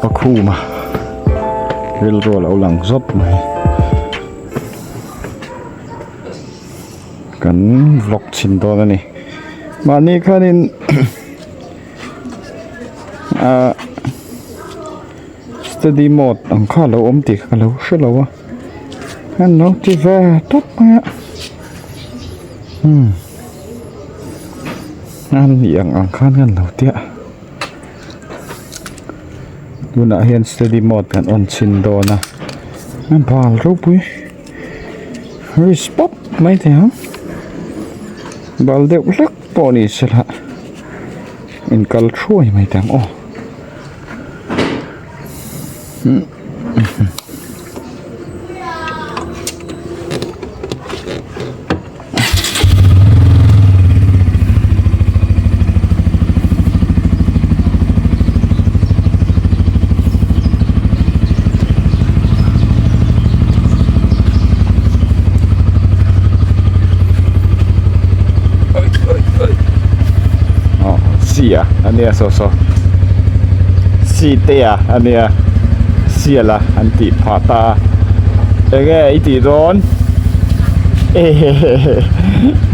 Pakhuma rilru a lo lang zawt mai. Kan vlog chhin dawn a ni. Mahni khanin ah steady mode ang kha a lo awm tih ka lo hre lo a. An lo ti ve tawp mai a. Umm an nih ang ang khan kan lo tia. Tunah hian steady mode kan on chhin dawn a. A bal ropui. Risk pawp mai thei ang bal deuh hlek pawh ni sela inkal thuai mai teh ang aw. Sia a nia saw saw site a a nia siala an tih phah ta a enge i tih dawn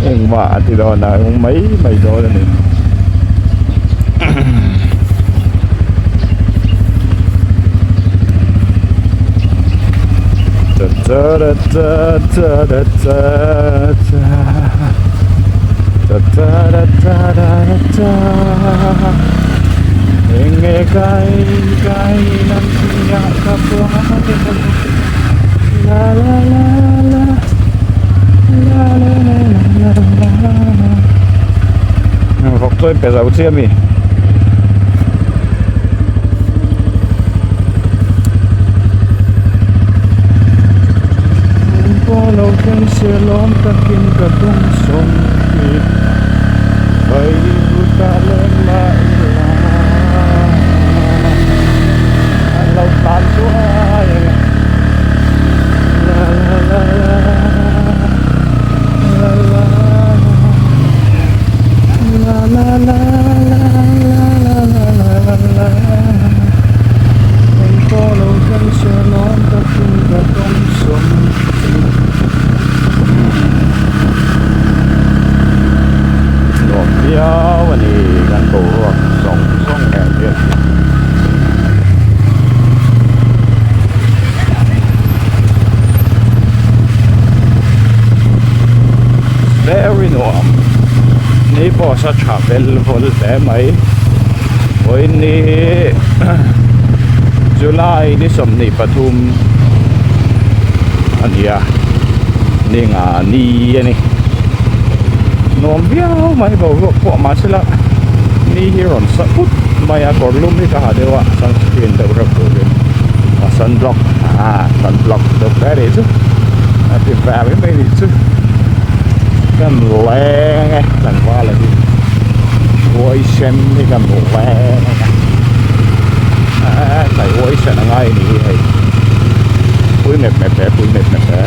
engmah a ti dawn a eng mai mai dawn a ni. Vawk chuan pe zo chiah ami. Nuam viau a ni kan boruak zawng zawng nen hian. Very nuam ni pawh sa tha fel vawl hle mai vawiin ni July ni 23 a ni a ni nga ni a ni nuam viau mai boruak pawh mahsela ni hi rawn sa put mai a kawr lum hi ka ha deuh a sunscreen deuh reuh turin a sunblock ah sunblock deuh hle nih chu a ti ve mai mai nih chu kan leng e tlangval a hi uai sen hi kan leng a tlai uai sen a ngai ni hi hei pui mep mep hle pui mep mep hle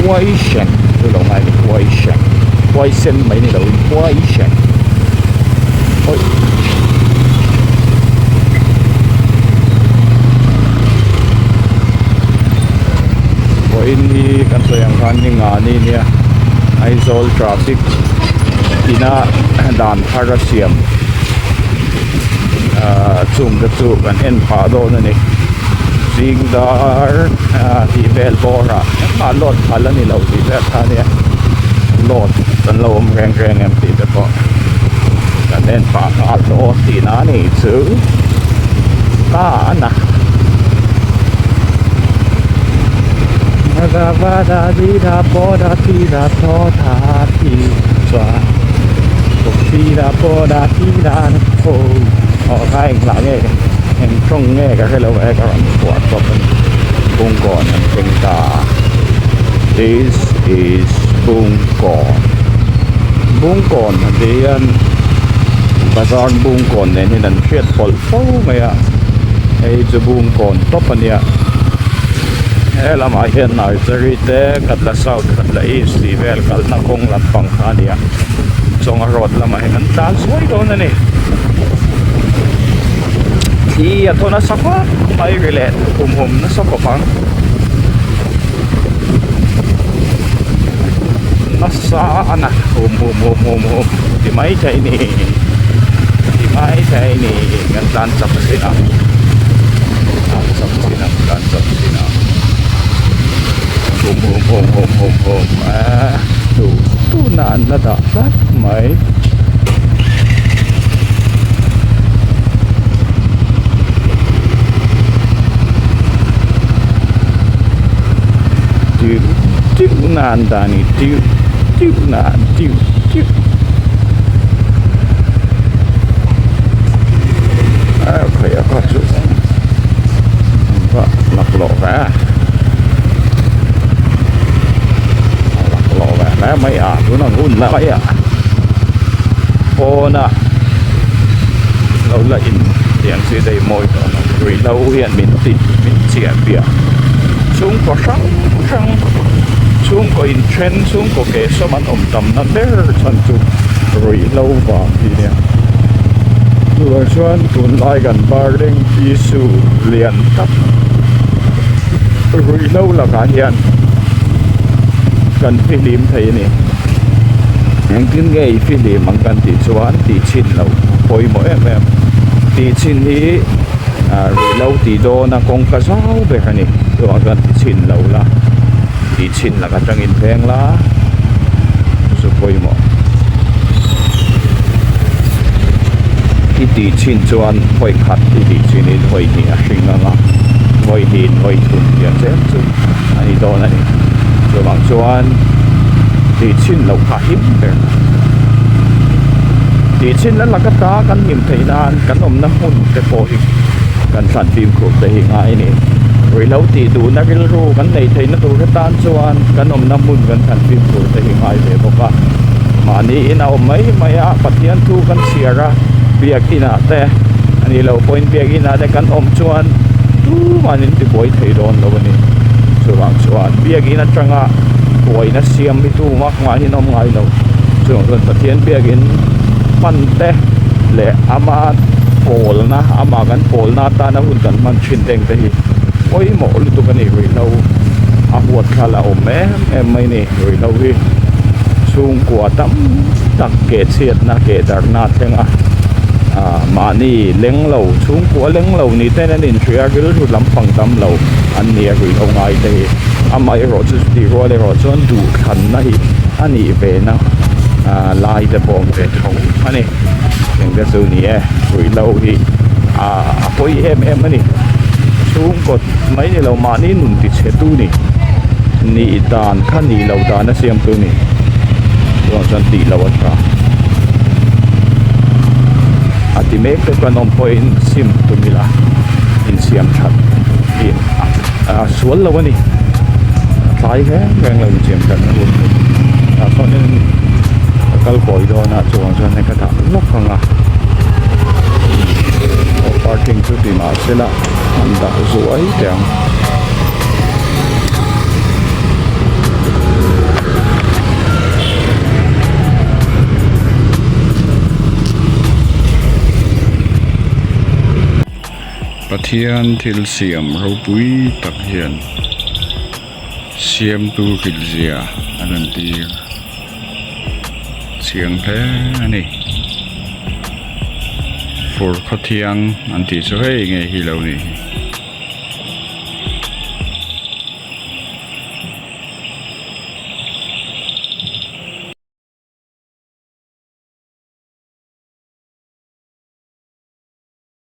uai sen chu lo ngai ni uai sen uai sen mai ni lo in uai sen oi vawiin hi kan sawi ang khan ni nga ni nia Aizawl traffic ina dan thar a siam ahh chung te chu kan en phah dawn a ni zing dar ah tih vel bawrah engmah load phal a ni lo tih vel kha a nia load kan lo awm reng reng em tih te pawh kan en phah nghal dawn tihna a nih chu ta a na. Aw kha eng hlah nge eng tawng nge ka hre lo e ka rawn chhuah tawp a ni Bungkawn an thleng ta this is Bungkawn Bungkawn a tih hian bazar Bungkawn nen hian an hriat pawlh fo mai a hei chu Bungkawn tawp a nia he lamah hian nursery te Khatla south Khatla east tih vel kalna kawng lampang kha a ni a chawnga road lamah hian an tlan suai dawn a ni. Thli a thaw nasa khawp mai ri leh hum hum nasa khawp ang. Nasa a na hum hum hum hum hum ti mai thei ni ti mai thei ni kan tlan chak chin a tlan chak chin a tlan chak chin a hum hum hum hum hum hum eee tu tuna an la dah tlat mai. Tiu tiu na an dah a ni tiu tiu na tiu tiu a khawi a kha chu an va laklawh ve a a laklawh ve hle mai a tuna hun la mai a pawn a lo la in tiang chi te hi mawi tawh lo ruihhlo hian min ti min chiah piah chhungkaw hrang hrang chhungkaw inthen chhungkaw keh sawm an awm tam na ber chhan chu ruihhlo vang hi nia chuvang chuan tunlai kan burning issue lian tak ruihhlo lakah hian kan fihlim thei a ni. Engtin nge i fihlim ang kan tih chuan tih chhin loh pawimawh em em. Tih chhin hi ah ruihhlo tih dawna kawngka zau ber a ni. Chuvang chuan ti chhin lo la, tih chhin lak atangin veng la chu pawimawh. I tih chhin chuan vawi khat i tih chhinin vawi hnih a hring ang a, vawi hnihin vawi thum tiang zel chu a ni dawn a ni. Chuvang chuan tih chhin loh kha him ber. Tih chhin la lak ata kan him theih nan kan awmna hmun te pawh hi kan thlan fimkhur te hi ngai a ni. Ruihhlo tih duhna rilru kan neih theihna tur atan chuan kan awmna hmun kan thlan fimkhur te hi ngai ve bawk a. Mahni in a awm mai mai a, Pathian thu kan chhiar a, biakin ah te a nih loh pawhin biakin ah te kan awm chuan tumah in tibuai thei dawn lo a ni. Chuvang chuan biakin atanga buaina siam hi tumah mahin awm ngai lo. Chuvang chuan Pathian biakin hman te leh ama pawlna amah kan pawlna atana hun kan hman thin te ang te hi pawimawh lutuk a ni ruihhlo a huat thla la awm em em mai a ni ruihhlo hi chhungkua tam tak keh chhiatna keh darhna a thleng a ah mahni leng lo chhungkua leng lo ni ten an inhria rilru lampang tam lo an ni a ruihhlo ngai te hi amaherawh chu chutih rual erawh chuan duhthlanna hi a nih ve na ah lai te pawh awm ve tho a ni engte chu ni e ruihhlo hi ah a pawi em em a ni chhungkaw mai ni lo mahni nun ti chhe tu ni nih dan kha nih loh dan a siam tu ni chuan chuan tih loh a tha a ti mek te chuan awm pawhin sim tum ila insiam that hi a sual lo a ni a tlai reng reng lo insiam that na hun tah chuanin ka kal kawi dawn a chuvang chuan hei ka dah lawk ang a aw parking chu ti mah sela an dah zuai teh ang. Pathian thil siam ropui tak hian siamtu hrilhzia a rawn tir chiang hle a ni. Fur khawthiang an tih chu hei ngei hi lo nih hi.